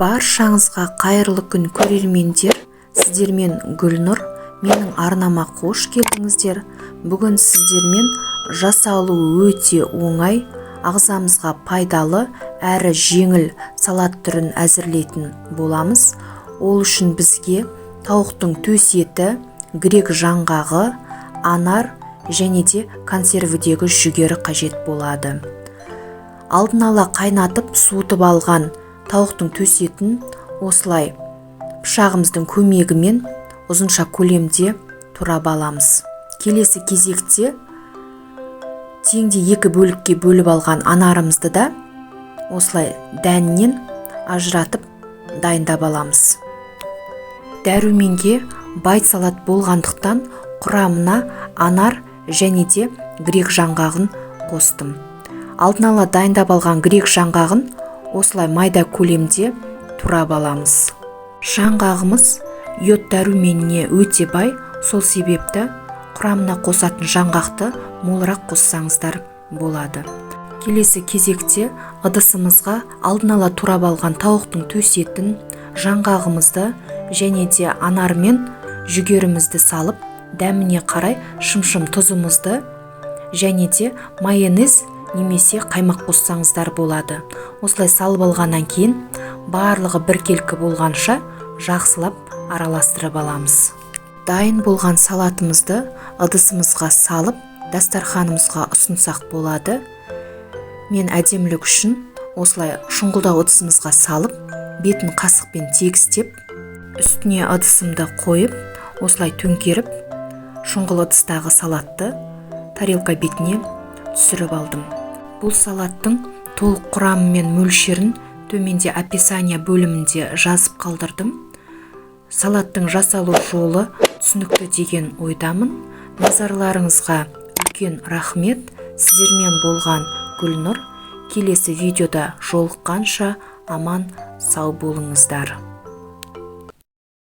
Баршаңызға қайырлы күн, көрермендер! Сіздермен Гүлнұр. Менің арнама қош келдіңіздер. Бүгін сіздермен жасалуы өте оңай, ағзамызға пайдалы әрі жеңіл салат түрін әзірлейтін боламыз. Ол үшін бізге тауықтың төс еті, грек жаңғағы, анар және де консервідегі жүгері қажет болады. Алдын ала қайнатып, суытып алған тауықтың төс етін осылай пышағымыздың көмегімен ұзынша көлемде турап аламыз. Келесі кезекте теңдей екі бөлікке бөліп алған анарымызды да осылай дәнінен ажыратып, дайындап аламыз. Дәруменге бай салат болғандықтан, құрамына анар және де грек жаңғағын қостым. Алдын ала дайындап алған грек жаңғағын осылай майда көлемде турап аламыз. Жаңғағымыз йод дәруменіне өте бай, сол себепті құрамына қосатын жаңғақты молырақ қоссаңыздар болады. Келесі кезекте ыдысымызға алдын ала турап алған тауықтың төс етін, жаңғағымызды және де анар мен жүгерімізді салып, дәміне қарай шымшым тұзымызды және де майонез немесе қаймақ қоссаңыздар болады. Осылай салып алғаннан кейін, барлығы біркелкі болғанша жақсылап араластырып аламыз. Дайын болған салатымызды ыдысымызға салып, дастарханымызға ұсынсақ болады. Мен әдемілік үшін осылай шұңғылдау ыдысымызға салып, бетін қасықпен тегістеп, үстіне ыдысымды қойып, осылай төңкеріп, шұңғыл ыдыстағы салатты тарелка бетіне түсіріп алдым. Бұл салаттың толық құрамы мен мөлшерін төменде описание бөлімінде жазып қалдырдым. Салаттың жасалу жолы түсінікті деген ойдамын. Назарларыңызға үлкен рахмет! Сіздермен болған Гүлнұр. Келесі видеода жолыққанша аман сау болыңыздар!